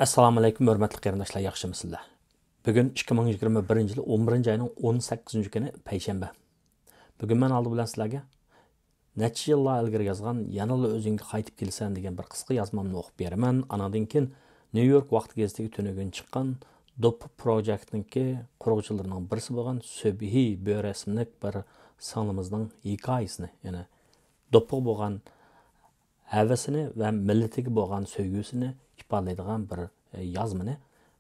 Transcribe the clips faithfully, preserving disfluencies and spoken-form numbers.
ئەسسالامۇئەلەيكۇم، ھۆرمەتلىك قېرىنداشلار، ياخشىمۇسىلەر؟ بۈگۈن ئىككى مىڭ يىگىرمە بىرىنچى يىلى ئون بىرىنچى ئاينىڭ ئون سەككىزىنچى كۈنى، پەيشەنبە. بۈگۈن مەن ئالدى بىلەن سىلەرگە نەچچە يىللار ئىلگىرى يازغان يەنىلا ئۆزۈڭگە قايتىپ كېلىسەن دېگەن بىر قىسقا يازمامنى ئوقۇپ بېرىمەن. ئانىڭدىن كېيىن نيۇ يورك ۋاقتى گېزىتىگە تۈنۈگۈن چىققان دوپپا پروجېكتنىڭكى قۇرغۇچىلىرىنىڭ بىرسى بولغان سۆبھى بۆرە ئىسىملىك بىر سىڭلىمىزنىڭ ھېكايىسىنى، يەنى دوپپىغا بولغان ھەۋىسىنى ۋە مىللىتىگە بولغان سۆيگۈسىنى ئىپادىلەيدىغان بىر، ئە، يازمىنى،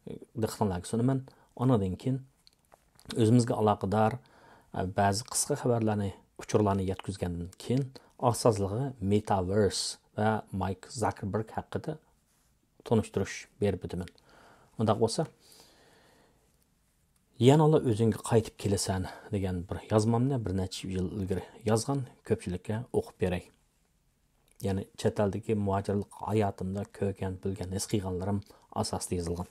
ئە، دىققىتىڭلارغا سۇنىمەن. ئانىڭدىن كېيىن ئۆزىمىزگە ئالاقىدار، ئە، بەزى قىسقا خەۋەرلەرنى، ئۇچۇرلارنى يەتكۈزگەندىن كېيىن، ئاز-سازلىقى مېتاۋېرس ۋە مايك زاكېربېرگ ھەققىدە تونۇشتۇرۇش بېرىپ ئۆتىمەن. ئۇنداق بولسا، يەنىلا ئۆزۈڭگە قايتىپ كېلىسەن دېگەن بىر يازمامنى بىر نەچچە يىل ئىلگىرى يازغان، كۆپچىلىككە ئوقۇپ بېرەي. يەنى چەت ئەلدىكى مۇھاجىرلىق ھاياتىمدا كۆرگەن، بىلگەن، ھېس قىلغانلىرىم ئاساسىدا يېزىلغان.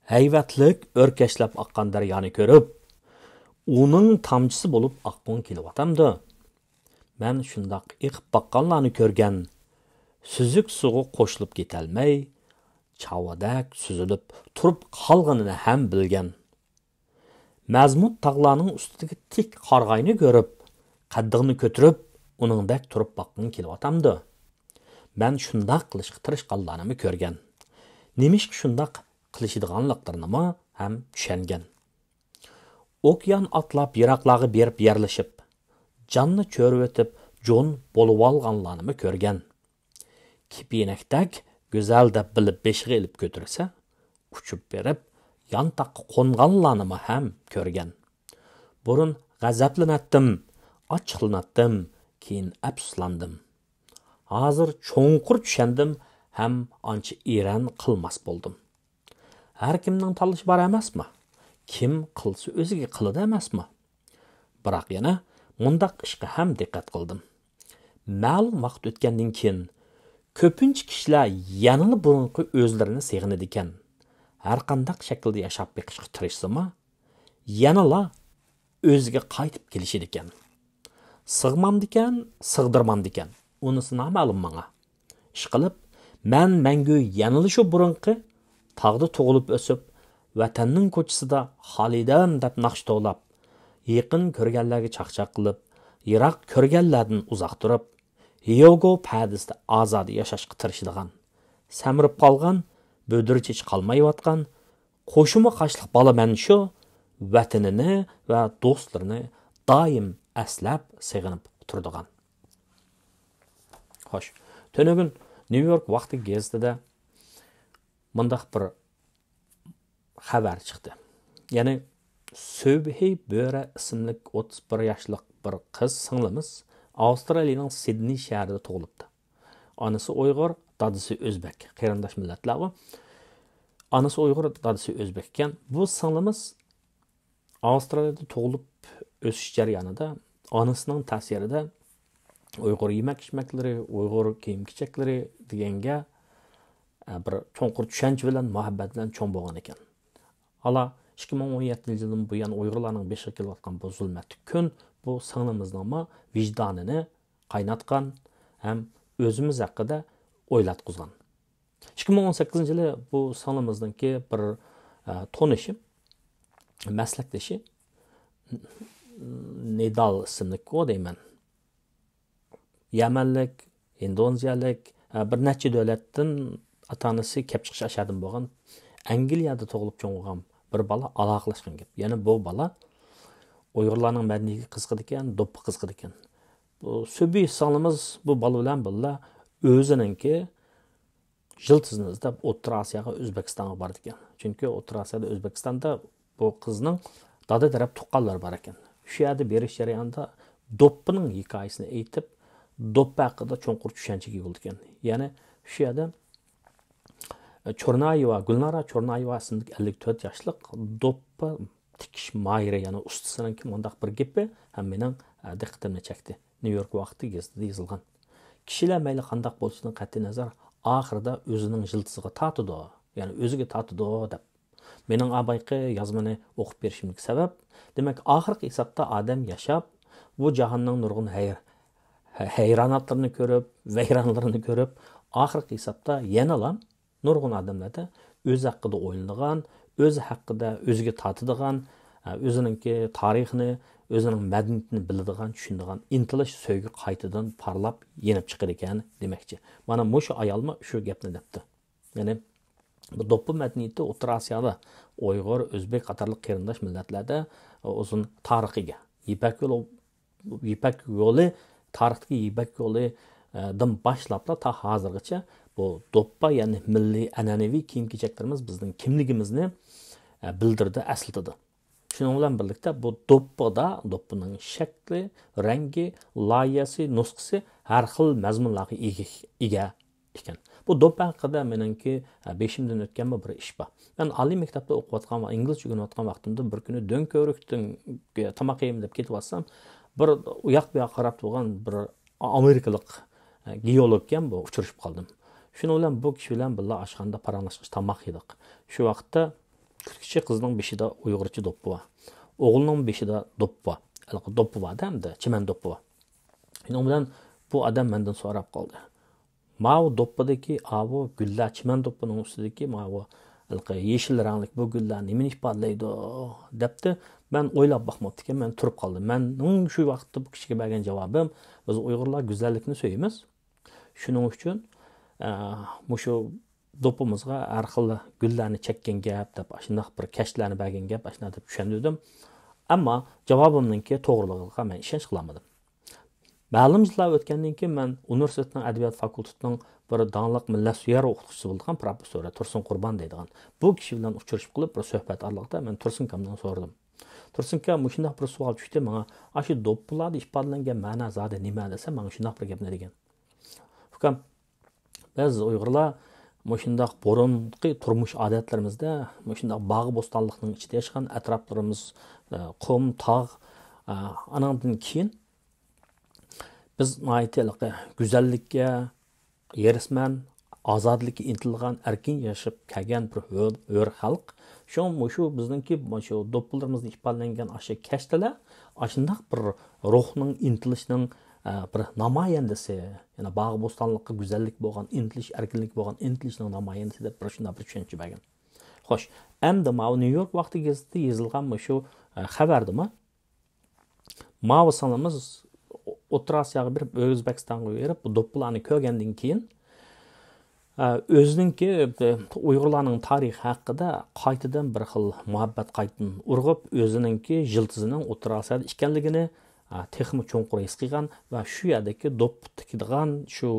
ھەيۋەتلىك ئۆركەشلەپ ئاققان دەريانى كۆرۈپ، ئۇنىڭ تامچىسى بولۇپ ئاققۇڭ كېلىۋاتامدۇ؟ مەن شۇنداق ئېقىپ باققانلارنى كۆرگەن، سۈزۈك سۇغا قوشۇلۇپ كېتەلمەي، چاۋىدەك سۈزۈلۈپ تۇرۇپ قالغىنىنى ھەم بىلگەن. مەزمۇت تاغلارنىڭ ئۈستىدىكى تىك قارىغاينى كۆرۈپ، قەددىڭنى كۆتۈرۈپ، ئۇنىڭدەك تۇرۇپ باققىڭ كېلىۋاتامدۇ؟ مەن شۇنداق قىلىشقا تىرىشقانلارنىمۇ كۆرگەن. نېمىشقا شۇنداق قىلىشىدىغانلىقلىرىنىمۇ ھەم چۈشەنگەن. ئوكيان ئاتلاپ يىراقلارغا بېرىپ يەرلىشىپ، جاننى چۆرۈۋېتىپ جون بولۇۋالغانلارنىمۇ كۆرگەن. كېپىنەكتەك گۈزەل دەپ بىلىپ بېشىغا ئېلىپ كۆتۈرسە، ئۇچۇپ بېرىپ يانتاققا قونغانلارنىمۇ ھەم كۆرگەن. بۇرۇن غەزەپلىنەتتىم، ئاچچىقلىناتتىم، كېيىن ئەپسۇسلاندىم. ھازىر چوڭقۇر چۈشەندىم ھەم ئانچە ئېرەن قىلماس بولدۇم. ھەر كىمنىڭ تاللىشى بار ئەمەسمۇ؟ كىم قىلسا ئۆزىگە قىلىدۇ ئەمەسمۇ؟ بىراق يەنە مۇنداق ئىشقا ھەم دىققەت قىلدىم. مەلۇم ۋاقىت ئۆتكەندىن كېيىن، كۆپىنچە كىشىلەر يەنىلا بۇرۇنقى ئۆزلىرىنى سېغىنىدىكەن. ھەرقانداق شەكىلدە ياشاپ بېقىشقا تىرىشسىمۇ، يەنىلا ئۆزىگە قايتىپ كېلىشىدىكەن. سىغمامدىكەن، سىغدۇرمامدىكەن، ئۇنىسى نامەلۇم ماڭا. ئىشقىلىپ، مەن مەڭگۈ يەنىلا شۇ بۇرۇنقى تاغدا تۇغۇلۇپ ئۆسۈپ، ۋەتەننىڭ كوچىسىدا خالىدەم دەپ ناخشا توۋلاپ، يېقىن كۆرگەنلەرگە چاقچاق قىلىپ، يىراق كۆرگەنلەردىن ئۇزاق تۇرۇپ، ھىيوگو پەدىسىدە ئازادە ياشاشقا تىرىشىدىغان، سەمرىپ قالغان، بۆدۈر چېچى قالمايۋاتقان، قوشۇما قاشلىق بالا مەن شۇ، ۋەتىنىنى ۋە دوستلىرىنى دائىم ئەسلەپ سېغىنىپ تۇرىدىغان. خوش، تۈنۈگۈن نيۇ يورك ۋاقتى گېزىتىدە مۇنداق بىر خەۋەر چىقتى. يەنى سۆبھى بۆرە ئىسىملىك ئوتتۇز بىر ياشلىق بىر قىز سىڭلىمىز ئاۋسترالىيىنىڭ سىدنېي شەھىرىدە تۇغۇلۇپتۇ. ئانىسى ئۇيغۇر، دادىسى ئۆزبەك. قېرىنداش مىللەتلەرغۇ. ئانىسى ئۇيغۇر، دادىسى ئۆزبەك ئىكەن. بۇ سىڭلىمىز ئاۋسترالىيەدە تۇغۇلۇپ ئۆسۈش جەريانىدا ئانىسىنىڭ تەسىرىدە ئۇيغۇر يېمەك-ئىچمەكلىرى، ئۇيغۇر كىيىم-كېچەكلىرى دېگەنگە، ئە، بىر چوڭقۇر چۈشەنچە بىلەن، مۇھەببەت بىلەن چوڭ بولغان ئىكەن. ئالا ئىككى مىڭ ئون يەتتىنچى يىلدىن بۇيان ئۇيغۇرلارنىڭ بېشىغا كېلىۋاتقان بۇ زۇلمەتلىك كۈن بۇ سىڭلىمىزنىڭمۇ ۋىجدانىنى قايناتقان ھەم ئۆزىمىز ھەققىدە ئويلاتقۇزغان. ئىككى مىڭ ئون سەككىزىنچى يىلى بۇ سىڭلىمىزنىڭكى بىر، ئە، تونۇشى، مەسلەكدىشى نىدال ئىسىملىككۇ دەيمەن. يەمەنلىك، ئىندونېزىيەلىك، ئە، بىر نەچچە دۆلەتتىن ئاتا-ئانىسى كەپ چىقىشى ئاشەدىن بولغان، ئەنگلىيەدە تۇغۇلۇپ چوڭ بولغان بىر بالا ئالاقىلەشكەن گەپ. يەنى بۇ بالا ئۇيغۇرلارنىڭ مەدەنىيىتىگە قىزىقىدىكەن، دوپپا قىزىقىدىكەن. بۇ سۆبى سىڭلىمىز بۇ بالا بىلەن بىللە ئۆزىنىڭكى يىلتىزىنى ئىزدەپ ئوتتۇرا ئاسىياغا، ئۆزبېكىستانغا بارىدىكەن. چۈنكى ئوتتۇرا ئاسىيادا، ئۆزبېكىستاندا بۇ قىزنىڭ دادا تەرەپ تۇغقانلىرى بار ئىكەن. شۇ يەردە بېرىش جەريانىدا دوپپىنىڭ ھېكايىسىنى ئېيتىپ، دوپپا ھەققىدە چوڭقۇر چۈشەنچىگە ئىگە بولىدىكەن. يەنى شۇ يەردە، ئە، چورنايېۋا، گۈلنارا چورنايېۋا ئىسىملىك ئەللىك تۆت ياشلىق دوپپا تىكىش ماھىرى، يەنى ئۇستىسىنىڭكى مۇنداق بىر گېپى ھەم مېنىڭ، ئە، دىققىتىمنى چەكتى. نيۇ يورك ۋاقتى گېزىتىدە يېزىلغان. كىشىلەر مەيلى قانداق بولۇشىدىن قەتئىينەزەر، ئاخىرىدا ئۆزىنىڭ يىلتىزىغا تارتىدۇ، يەنى ئۆزىگە تارتىدۇ، دەپ. مېنىڭ ئا بايقى يازمىنى ئوقۇپ بېرىشىمدىكى سەۋەب، دېمەك، ئاخىرقى ھېسابتا ئادەم ياشاپ، بۇ جاھاننىڭ نۇرغۇن ھەير-، ھەيراناتلىرىنى كۆرۈپ، ۋەيرانلىرىنى كۆرۈپ، ئاخىرقى ھېسابتا يەنىلا نۇرغۇن ئادەملەردە ئۆزى ھەققىدە ئويلىنىدىغان، ئۆزى ھەققىدە ئۆزىگە تارتىدىغان، ئە، ئۆزىنىڭكى تارىخىنى، ئۆزىنىڭ مەدەنىيىتىنى بىلىدىغان، چۈشىنىدىغان ئىنتىلىش، سۆيگۈ قايتىدىن پارلاپ يېنىپ چىقىدىكەن دېمەكچى. مانا مۇشۇ ئايالمۇ شۇ گەپنى دەپتۇ. يەنى بۇ دوپپا مەدەنىيىتى ئوتتۇرا ئاسىيادا ئۇيغۇر، ئۆزبېك قاتارلىق قېرىنداش مىللەتلەردە ئۇزۇن تارىخقا ئىگە. يىپەك يولى، يىپەك يولى، تارىختىكى يىپەك يولى، ئە، دىن باشلاپلا تا ھازىرغىچە بۇ دوپپا، يەنى مىللىي ئەنئەنىۋى كىيىم-كېچەكلىرىمىز بىزنىڭ كىملىكىمىزنى، ئە، بىلدۈرىدۇ، ئەسلىتىدۇ. شۇنىڭ بىلەن بىرلىكتە بۇ دوپپىدا، دوپپىنىڭ شەكلى، رەڭگى، لايىھەسى، نۇسخىسى ھەر خىل مەزمۇنلارغا ئىگە، ئىگە ئىكەن. بۇ دوپپا ھەققىدە مېنىڭكى، ئە، بېشىمدىن ئۆتكەن بىر ئىش بار. مەن ئالىي مەكتەپتە ئوقۇۋاتقان ۋە ئىنگلىزچە ئۆگىنىۋاتقان ۋاقتىمدا بىر كۈنى دۆڭ كۆۋرۈكتىن تاماق يەيمەن دەپ كېتىۋاتسام، بىر ئۇياق-بۇياققا قاراپ تۇرغان بىر ئامېرىكىلىق، ئە، گېئولوگكەن بۇ، ئۇچرىشىپ قالدىم. شۇنىڭ بىلەن بۇ كىشى بىلەن بىللە ئاشخانىدا پاراڭلاشقاچ تاماق يېدۇق. شۇ ۋاقىتتا كىچىك قىزنىڭ بېشىدا ئۇيغۇرچە دوپپا بار. ئوغلىنىڭ بېشىدا دوپپا بار. ھېلىقى دوپپا بار-دە، ئەمدى چىمەن دوپپا بار. شۇنىڭ بىلەن بۇ ئادەم مەندىن سوراپ قالدى. «ماۋۇ دوپپىدىكى ئاۋۇ گۈللەر، چىمەن دوپپىنىڭ ئۈستىدىكى ماۋۇ ھېلىقى يېشىل رەڭلىك بۇ گۈللەر نېمىنى ئىپادىلەيدۇ؟» دەپتۇ. مەن ئويلاپ باقماپتىكەنمەن، مەن تۇرۇپ قالدىم. مەننىڭ شۇ ۋاقىتتا بۇ كىشىگە بەرگەن جاۋابىم، بىز ئۇيغۇرلار گۈزەللىكنى سۆيىمىز. شۇنىڭ ئۈچۈن، ئە، مۇشۇ دوپپىمىزغا ھەر خىل گۈللەرنى چەككەن گەپ دەپ، ئاشۇنداق بىر كەشتىلەرنى بەرگەن گەپ، ئاشۇنداق دەپ چۈشەندۈردۈم. ئەمما جاۋابىمنىڭكى توغرىلىقىغا مەن ئىشەنچ قىلالمىدىم. مەلۇم يىللار ئۆتكەندىن كېيىن مەن ئۇنىۋېرسىتېتنىڭ ئەدەبىيات فاكۇلتېتىنىڭ بىر داڭلىق مىللەتسۆيەر ئوقۇتقۇچىسى بولىدىغان پروفېسسورى تۇرسۇن قۇربان دەيدىغان بۇ كىشى بىلەن ئۇچرىشىپ قېلىپ، بىر سۆھبەت ئارىلىقىدا مەن تۇرسۇن ئاكامدىن سورىدىم. «تۇرسۇن ئاكا، مۇشۇنداق بىر سوئال چۈشتى ماڭا. ئاشۇ دوپپىلاردا ئىپادىلەنگەن مەنە زادى نېمە؟» دېسەم، ماڭا شۇنداق بىر گەپنى دېگەن. ئۇكام، بىز ئۇيغۇرلار مۇشۇنداق بۇرۇنقى تۇرمۇش ئادەتلىرىمىزدە مۇشۇنداق باغ بوستانلىقنىڭ ئىچىدە ياشىغان، ئەتراپلىرىمىز، ئە، قۇم، تاغ، ئە، ئانىڭدىن كېيىن بىز ناھايىتى ھېلىقى گۈزەللىككە ھېرىسمەن، ئازادىلىككە ئىنتىلىدىغان، ئەركىن ياشاپ كەلگەن بىر ھۆر، ھۆر خەلق. شۇڭا مۇشۇ بىزنىڭكى مۇشۇ دوپپىلىرىمىزدا ئىپادىلەنگەن ئاشۇ كەشتىلەر ئاشۇنداق بىر روھنىڭ، ئىنتىلىشنىڭ، ئە، بىر نامايەندىسى. يەنى باغ بوستانلىققا گۈزەللىك بولغان ئىنتىلىش، ئەركىنلىك بولغان ئىنتىلىشنىڭ نامايەندىسى دەپ بىر شۇنداق بىر چۈشەنچە بەرگەن. خوش، ئەمدى ماۋۇ نيۇ يورك ۋاقتى گېزىتىدە يېزىلغان مۇشۇ، ئە، خەۋەردىمۇ ماۋۇ سىڭلىمىز ئوتتۇرا ئاسىياغا بېرىپ، ئۆزبېكىستانغا بېرىپ، بۇ دوپپىلارنى كۆرگەندىن كېيىن، ئە، ئۆزىنىڭكى، ئە، ئۇيغۇرلارنىڭ تارىخى ھەققىدە قايتىدىن بىر خىل مۇھەببەت قايتىدىن ئۇرغۇپ، ئۆزىنىڭكى يىلتىزىنىڭ ئوتتۇرا ئاسىيادا ئىكەنلىكىنى، ئە، تېخىمۇ چوڭقۇر ھېس قىلغان ۋە شۇ يەردىكى دوپپا تىكىدىغان شۇ،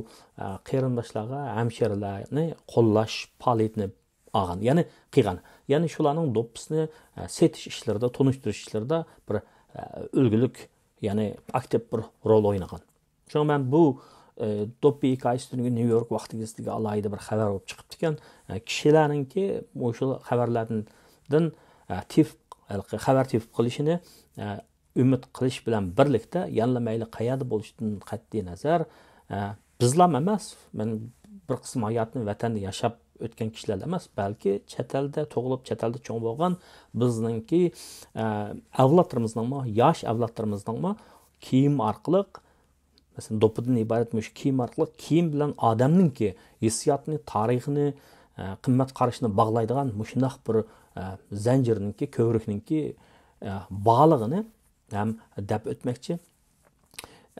ئە، قېرىنداشلارغا، ھەمشىرىلەرنى قوللاش پائالىيىتىنى ئالغان، يەنى قىلغان. يەنى شۇلارنىڭ دوپپىسىنى، ئە، سېتىش ئىشلىرىدا، تونۇشتۇرۇش ئىشلىرىدا بىر، ئە، ئۈلگىلىك، يەنى ئاكتىپ بىر رول ئوينىغان. شۇڭا مەن بۇ، ئە، دوپپا ھېكايىسى تۈنۈگۈن نيۇ يورك ۋاقتى گېزىتىگە ئالاھىدە بىر خەۋەر بولۇپ چىقىپتىكەن. ئە، كىشىلەرنىڭكى مۇشۇ خەۋەرلەردىن، ئە، تېپىپ، خەۋەر تېپىپ قېلىشىنى، ئە، ئۈمىد قىلىش بىلەن بىرلىكتە، يەنىلا مەيلى قەيەردە بولۇشتىن قەتئىي نەزەر، ئە، بىزلام ئەمەس، مەن بىر قىسىم ھاياتنى ۋەتەندە ياشاپ ئۆتكەن كىشىلەر ئەمەس، بەلكى چەت ئەلدە تۇغۇلۇپ، چەت ئەلدە چوڭ بولغان بىزنىڭكى، ئە، ئەۋلادلىرىمىزنىڭمۇ، ياش ئەۋلادلىرىمىزنىڭمۇ كىيىم ئارقىلىق، مەسىلەن، دوپپىدىن ئىبارەت مۇشۇ كىيىم ئارقىلىق كىيىم بىلەن ئادەمنىڭكى ھېسسىياتىنى، تارىخىنى، ئە، قىممەت قارىشىنى باغلايدىغان مۇشۇنداق بىر، ئە، زەنجىرنىڭكى، كۆۋرۈكنىڭكى، ئە، بارلىقىنى ھەم دەپ ئۆتمەكچى.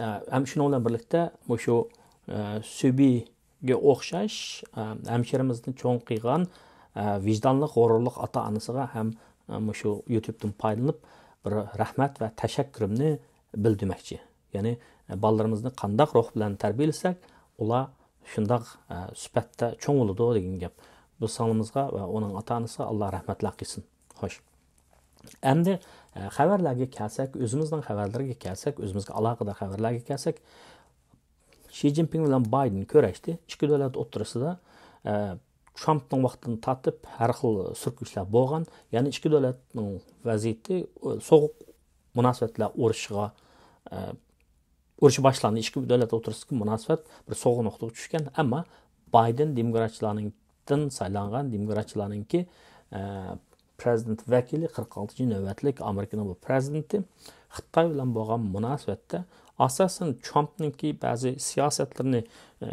ئە، ھەم شۇنىڭ بىلەن بىرلىكتە مۇشۇ، ئە، سۈبىگە ئوخشاش، ئە، ھەمشىرىمىزنى چوڭ قىلغان، ئە، ۋىجدانلىق، غۇرۇرلۇق ئاتا-ئانىسىغا ھەم، ئە، مۇشۇ يۇتۇبتىن پايدىلىنىپ بىر رەھمەت ۋە تەشەككۈرۈمنى بىلدۈرمەكچى. يەنى، ئە، بالىلىرىمىزنى قانداق روھ بىلەن تەربىيەلىسەك، ئۇلار شۇنداق، ئە، سۈپەتتە چوڭ بولىدۇ دېگەن گەپ. بۇ سىڭلىمىزغا ۋە ئۇنىڭ ئاتا-ئانىسىغا ئاللا رەھمەتلەر قىلسۇن. خوش. ئەمدى، ئە، خەۋەرلەرگە كەلسەك، ئۆزىمىزنىڭ خەۋەرلىرىگە كەلسەك، ئۆزىمىزگە ئالاقىدار خەۋەرلەرگە كەلسەك، شى جىنپىڭ بىلەن بايدېن كۆرۈشتى. ئىككى دۆلەت ئوتتۇرىسىدا، ئە، ترامپنىڭ ۋاقتىدىن تارتىپ ھەر خىل سۈركۈشلەر بولغان. يەنى ئىككى دۆلەتنىڭ ۋەزىيىتى، ئە، سوغۇق مۇناسىۋەتلەر ئۇرۇشىغا، ئە، ئۇرۇش باشلاندى. ئىككى دۆلەت ئوتتۇرىسىدىكى مۇناسىۋەت بىر سوغۇق نۇقتىغا چۈشكەن. ئەمما بايدېن دېموكراتچىلارنىڭدىن سايلانغان، دېموكراتچىلارنىڭكى، ئە، پرېزىدېنت ۋەكىلى، قىرىق ئالتىنچى نۆۋەتلىك ئامېرىكىنىڭ بۇ پرېزىدېنتى خىتاي بىلەن بولغان مۇناسىۋەتتە، ئاساسەن، ترامپنىڭكى بەزى سىياسەتلىرىنى، ئە،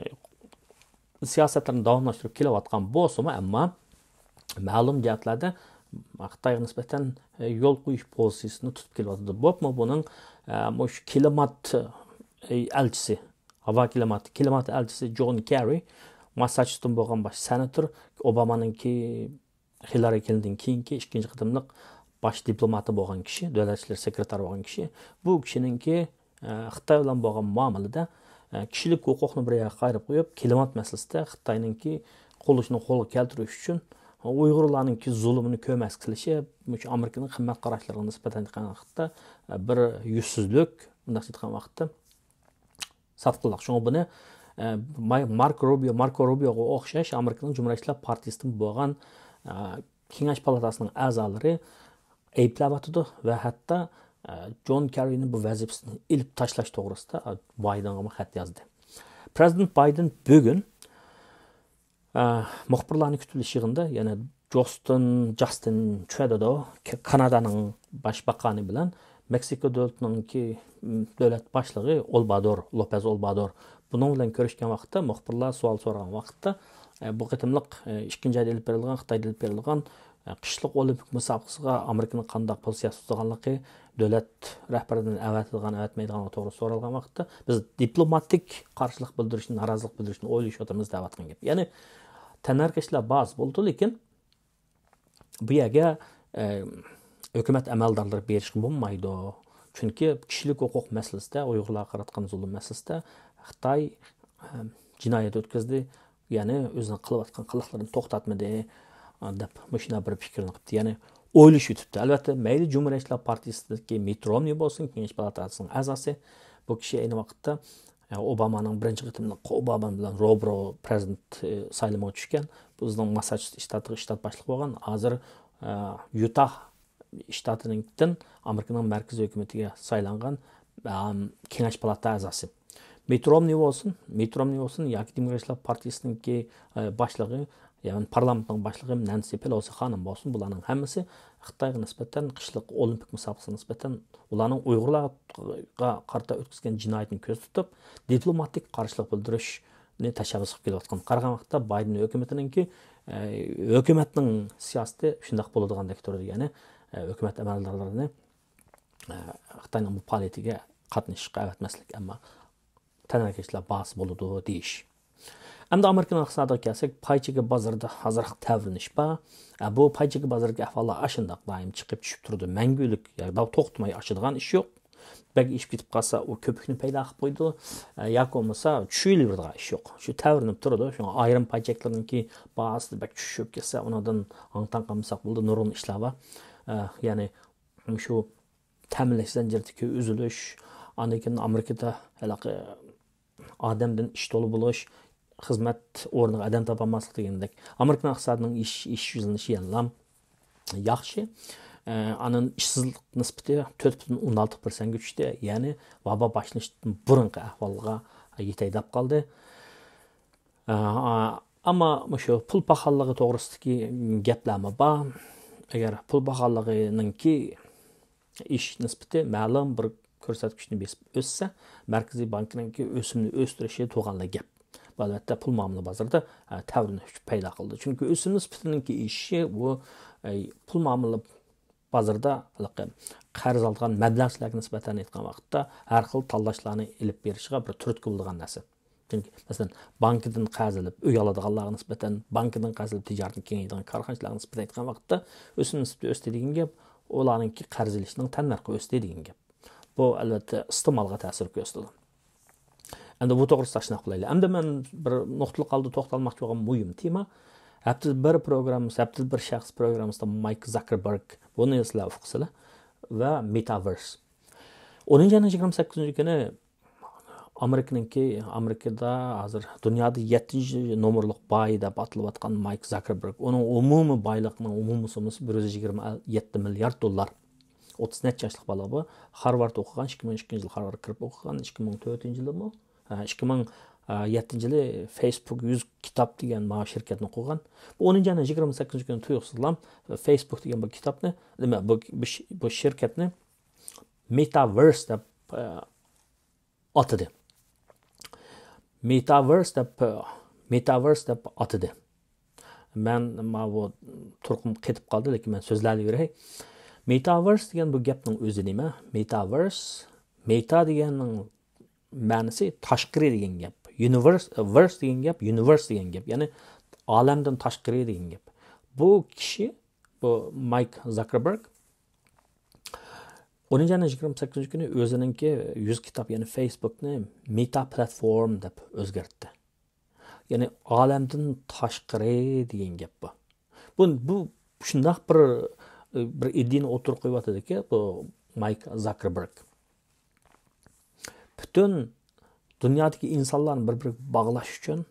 سىياسەتلىرىنى داۋاملاشتۇرۇپ كېلىۋاتقان بولسىمۇ، ئەمما مەلۇم جەھەتلەردە خىتايغا نىسبەتەن يول قويۇش پوزىتسىيىسىنى تۇتۇپ كېلىۋاتىدۇ. بولۇپمۇ بۇنىڭ، ئە، مۇشۇ كىلىمات، ئە، ئەلچىسى، ھاۋا كىلىمات، كىلىمات ئەلچىسى جون كېررى، ماسساچۇستىن بولغان باش سېناتور، ئوبامانىڭكى، خىللارى كلىنتون كېيىنكى ئىككىنچى قېتىملىق باش دىپلوماتى بولغان كىشى، دۆلەت ئىشلىرى سېكرېتارى بولغان كىشى. بۇ كىشىنىڭكى، ئە، خىتاي بىلەن بولغان مۇئامىلىدە، ئە، كىشىلىك ھوقۇقنى بىر يەرگە قايرىپ قويۇپ، كىلىمات مەسىلىسىدە خىتاينىڭكى قوللىشىنى قولغا كەلتۈرۈش ئۈچۈن ئۇيغۇرلارنىڭكى زۇلۇمىنى كۆرمەسكە قىلىشى، مۇشۇ ئامېرىكىنىڭ قىممەت قاراشلىرىغا نىسبەتەن ئېيتقان ۋاقىتتا، ئە، بىر يۈزسىزلىك، مۇنداق ئېيتقان ۋاقىتتا، ساتقىنلىق. شۇڭا بۇنى، ئە، ماي-، ماركو روبىيو، ماركو روبىيوغا ئوخشاش ئامېرىكىنىڭ جۇمھۇرىيەتچىلەر پارتىيىسىدىن بولغان، ئە، كېڭەش پالاتاسىنىڭ ئەزالىرى ئەيىبلەۋاتىدۇ ۋە ھەتتا، ئە، جون كېررىنى بۇ ۋەزىپىسىدىن ئېلىپ تاشلاش توغرىسىدا، ئە، بايدېنغىمۇ خەت يازدى. پرېزىدېنت بايدېن بۈگۈن، ئە، مۇخبىرلارنى كۈتۈۋېلىش يىغىنىدا يەنە جوستىن، جاستىن ترۇدو، ك-، كانادانىڭ باش باققانى بىلەن مېكسىكو دۆلىتىنىڭكى، م، دۆلەت باشلىقى ئولبادور، لوپېز ئولبادور، بۇنىڭ بىلەن كۆرۈشكەن ۋاقىتتا، مۇخبىرلار سوئال سورىغان ۋاقىتتا، ئە، بۇ قېتىملىق، ئە، ئىككىنچى ئايدا ئېلىپ بېرىلغان، خىتايدا ئېلىپ بېرىلغان، ئە، قىشلىق ئولىمپىك مۇسابىقىسىغا ئامېرىكىنىڭ قانداق پوزىتسىيە تۇتىدىغانلىقى، دۆلەت رەھبىرىدىن ئەۋەتىدىغان، ئەۋەتمەيدىغانلىقى توغرىسىدا سورالغان ۋاقىتتا، بىز دىپلوماتىك قارشىلىق بىلدۈرۈشنى، نارازىلىق بىلدۈرۈشنى ئويلىشىۋاتىمىز دەۋاتقان گەپ. يەنى تەنھەرىكەتچىلەر بازىسى بولىدۇ، لېكىن بۇ يەرگە، ئە، ھۆكۈمەت ئەمەلدارلىرى بېرىشكە بولمايدۇ. چۈنكى كىشىلىك ھوقۇق مەسىلىسىدە، ئۇيغۇرلارغا قاراتقان زۇلۇم مەسىلىسىدە خىتاي، ئە، جىنايەت ئۆتكۈزدى، يەنى ئۆزىنىڭ قىلىۋاتقان قىلىقلىرىنى توختاتمىدى، ئە، دەپ مۇشۇنداق بىر پىكىرنى قىپتۇ. يەنى ئويلىشىۋېتىپتۇ. ئەلۋەتتە، مەيلى جۇمھۇرىيەتچىلەر پارتىيىسىدىكى مىت رومنى بولسۇن، كېڭەش پالاتاسىنىڭ ئەزاسى، بۇ كىشى ئەينى ۋاقىتتا، ئە، ئوبامانىڭ بىرىنچى قېتىملىق ئوباما بىلەن روبىرو پرېزىدېنت، ئە، سايلىمىغا چۈشكەن. بۇ ئۆزىنىڭ ماسساچۇسېتس شتاتىغا شتات باشلىقى بولغان. ھازىر، ئە، يۇتاھ شتاتىنىڭكىدىن ئامېرىكىنىڭ مەركىزىي ھۆكۈمىتىگە سايلانغان، ئەم، كېڭەش پالاتا ئەزاسى. مىت رومنى بولسۇن، مىت رومنى بولسۇن ياكى دېموكراتلار پارتىيىسىنىڭكى، ئە، باشلىقى، يەنى پارلامېنتنىڭ باشلىقى نەنسى پېلوسى خانىم بولسۇن، بۇلارنىڭ ھەممىسى خىتايغا نىسبەتەن، قىشلىق ئولىمپىك مۇسابىقىسىگە نىسبەتەن ئۇلارنىڭ ئۇيغۇرلارغا قارىتا ئۆتكۈزگەن جىنايىتىنى كۆزدە تۇتۇپ، دىپلوماتىك قارشىلىق بىلدۈرۈشنى تەشەببۇس قىلىپ كېلىۋاتقان. قارىغان ۋاقىتتا بايدېن ھۆكۈمىتىنىڭكى، ئە، ھۆكۈمەتنىڭ سىياسىتى شۇنداق بولىدىغاندەك تۇرىدۇ. يەنى، ئە، ھۆكۈمەت ئەمەلدارلىرىنى، ئە، خىتاينىڭ بۇ پائالىيىتىگە قاتنىشىشقا ئەۋەتمەسلىك، ئەمما تەنھەرىكەتچىلەر بازىسى بولىدۇ دېيىش. ئەمدى ئامېرىكىنىڭ ئىقتىسادىغا كەلسەك، پاي چېكى بازىرىدا ھازىرقى تەۋرىنىش بار. ئە، بۇ پاي چېكى بازىرىدىكى ئەھۋاللار ئاشۇنداق دائىم چىقىپ چۈشۈپ تۇرىدۇ. مەڭگۈلۈك، يا داۋ توختىماي ئاشىدىغان ئىش يوق. بەك ئېشىپ كېتىپ قالسا، ئۇ كۆپۈكنى پەيدا قىلىپ قويىدۇ. ئە، ياكى بولمىسا چۈشۈۋېرىدىغان ئىش يوق. شۇ تەۋرىنىپ تۇرىدۇ. شۇڭا ئايرىم پاي چېكلىرىنىڭكى باھاسىدا بەك چۈشۈپ كەتسە، ئۇنىڭدىن ھاڭ-تاڭ قالمىساق بولىدۇ. نۇرغۇن ئىشلار بار. ئە، يەنى شۇ تەمىنلەش زەنجىرىدىكى ئۈزۈلۈش، ئاندىن كېيىن ئامېرىكىدا ھېلىقى ئادەمدىن ئىش تولا بولۇش، خىزمەت ئورنىغا ئادەم تاپالماسلىق دېگەندەك. ئامېرىكىنىڭ ئىقتىسادىنىڭ ئېشىش، ئېشىش يۈزلىنىشى يەنىلا ياخشى. ئە، ئاندىن ئىشسىزلىق نىسبىتى تۆت پۈتۈن ئوندىن ئالتە پىرسەنتكە چۈشتى. يەنى ۋابا باشلىنىشتىن بۇرۇنقى ئەھۋالغا يېتەي دەپ قالدى. ئە، ئەمما مۇشۇ پۇل پاخاللىقى توغرىسىدىكى گەپلەرمۇ بار. ئەگەر پۇل پاخاللىقىنىڭكى ئېشىش نىسبىتى مەلۇم بىر كۆرسەتكۈچنى بېسىپ ئۆتسە، مەركىزىي بانكىنىڭكى ئۆسۈمنى ئۆستۈرۈشى تۇرغانلا گەپ. بۇ، ئەلۋەتتە، پۇل مۇئامىلە بازىرىدا، ئە، تەۋرىنىش پەيدا قىلدى. چۈنكى ئۆسۈم نىسبىتىنىڭكى ئېشىشى، بۇ، ئە، پۇل مۇئامىلە بازىرىدا ھېلىقى قەرز ئالىدىغان مەبلەغچىلەرگە نىسبەتەن ئېيتقان ۋاقىتتا، ھەر خىل تاللاشلارنى ئېلىپ بېرىشىغا بىر تۈرتكە بولىدىغان نەرسە. چۈنكى، مەسىلەن، بانكىدىن قەرز ئېلىپ ئۆي ئالىدىغانلارغا نىسبەتەن، بانكىدىن قەرز ئېلىپ تىجارىتىنى كېڭەيتىدىغان كارخانىچىلارغا نىسبەتەن ئېيتقان ۋاقىتتا، ئۆسۈم نىسبىتى ئۆستى دېگەن گەپ، ئۇلارنىڭكى قەرز ئېلىشنىڭ تەننەرخى ئۆستى دېگەن گەپ. بۇ، ئەلۋەتتە، ئىستېمالغا تەسىر كۆرسىتىدۇ. ئەمدى بۇ توغرىسىدا ئاشۇنداق قىلايلى. ئەمدى مەن بىر نۇقتىلىق ھالدا توختالماقچى بولغان مۇھىم تېما. ھەپتىدە بىر پروگراممىسى، ھەپتىدە بىر شەخس پروگراممىسىدا مايك زاككېربېرگ، بۇنى سىلەر ئۇقىسىلەر، ۋە مېتاۋېرس. ئونىنچى ئاينىڭ يىگىرمە سەككىزىنچى كۈنى ئامېرىكىنىڭكى، ئامېرىكىدا ھازىر دۇنيادا يەتتىنچى نومۇرلۇق باي دەپ ئاتىلىۋاتقان مايك زاككېربېرگ، ئۇنىڭ ئومۇمىي بايلىقىنىڭ ئومۇمىي سوممىسى بىر يۈز يىگىرمە يەتتە مىليارد دوللار. ئوتتۇز نەچچە ياشلىق بالا بۇ. خارۋارد ئوقۇغان، ئىككى مىڭ ئىككىنچى يىل خارۋارد كىرىپ ئوقۇغان، ئىككى مىڭ تۆتىنچى يىلىمۇ، ھە، ئىككى مىڭ يەتتىنچى يىلى فېيسبۇك يۈز كىتاب دېگەن مانا شىركەتنى قۇرغان. بۇ ئونىنچى ئاينىڭ يىگىرمە سەككىزىنچى كۈنى تۇيۇقسىزلا فېيسبۇك دېگەن بۇ كىتابنى، نېمە، بۇ، بۇ ش-، بۇ شىركەتنى مېتاۋېرس دەپ، ئە، ئاتىدى. مېتاۋېرس دەپ، ئە، مېتاۋېرس دەپ ئاتىدى. مەن ماۋۇ تۇرقۇم قېتىپ قالدى، لېكىن مەن سۆزلەۋېرەي. مېتاۋېرس دېگەن بۇ گەپنىڭ ئۆزى نېمە؟ مېتاۋېرس، مېتا دېگەننىڭ مەنىسى تاشقىرى دېگەن گەپ. يۇنىۋېرس، ۋېرس دېگەن گەپ، يۇنىۋېرس دېگەن گەپ. يەنى ئالەمدىن تاشقىرى دېگەن گەپ. بۇ كىشى، بۇ مايك زاكربېرگ ئونىنچى ئاينىڭ يىگىرمە سەككىزىنچى كۈنى ئۆزىنىڭكى يۈز كىتاب، يەنى فېيسبۇكنى مېتا پلاتفورم دەپ ئۆزگەرتتى. يەنى ئالەمدىن تاشقىرى دېگەن گەپ بۇ. بۇ، بۇ شۇنداق بىر، بىر ئىدىيىنى ئوتتۇرىغا قويۇۋاتىدۇكى، بۇ مايك زاكربېرگ. پۈتۈن دۇنيادىكى ئىنسانلارنى بىر-بىرىگە باغلاش ئۈچۈن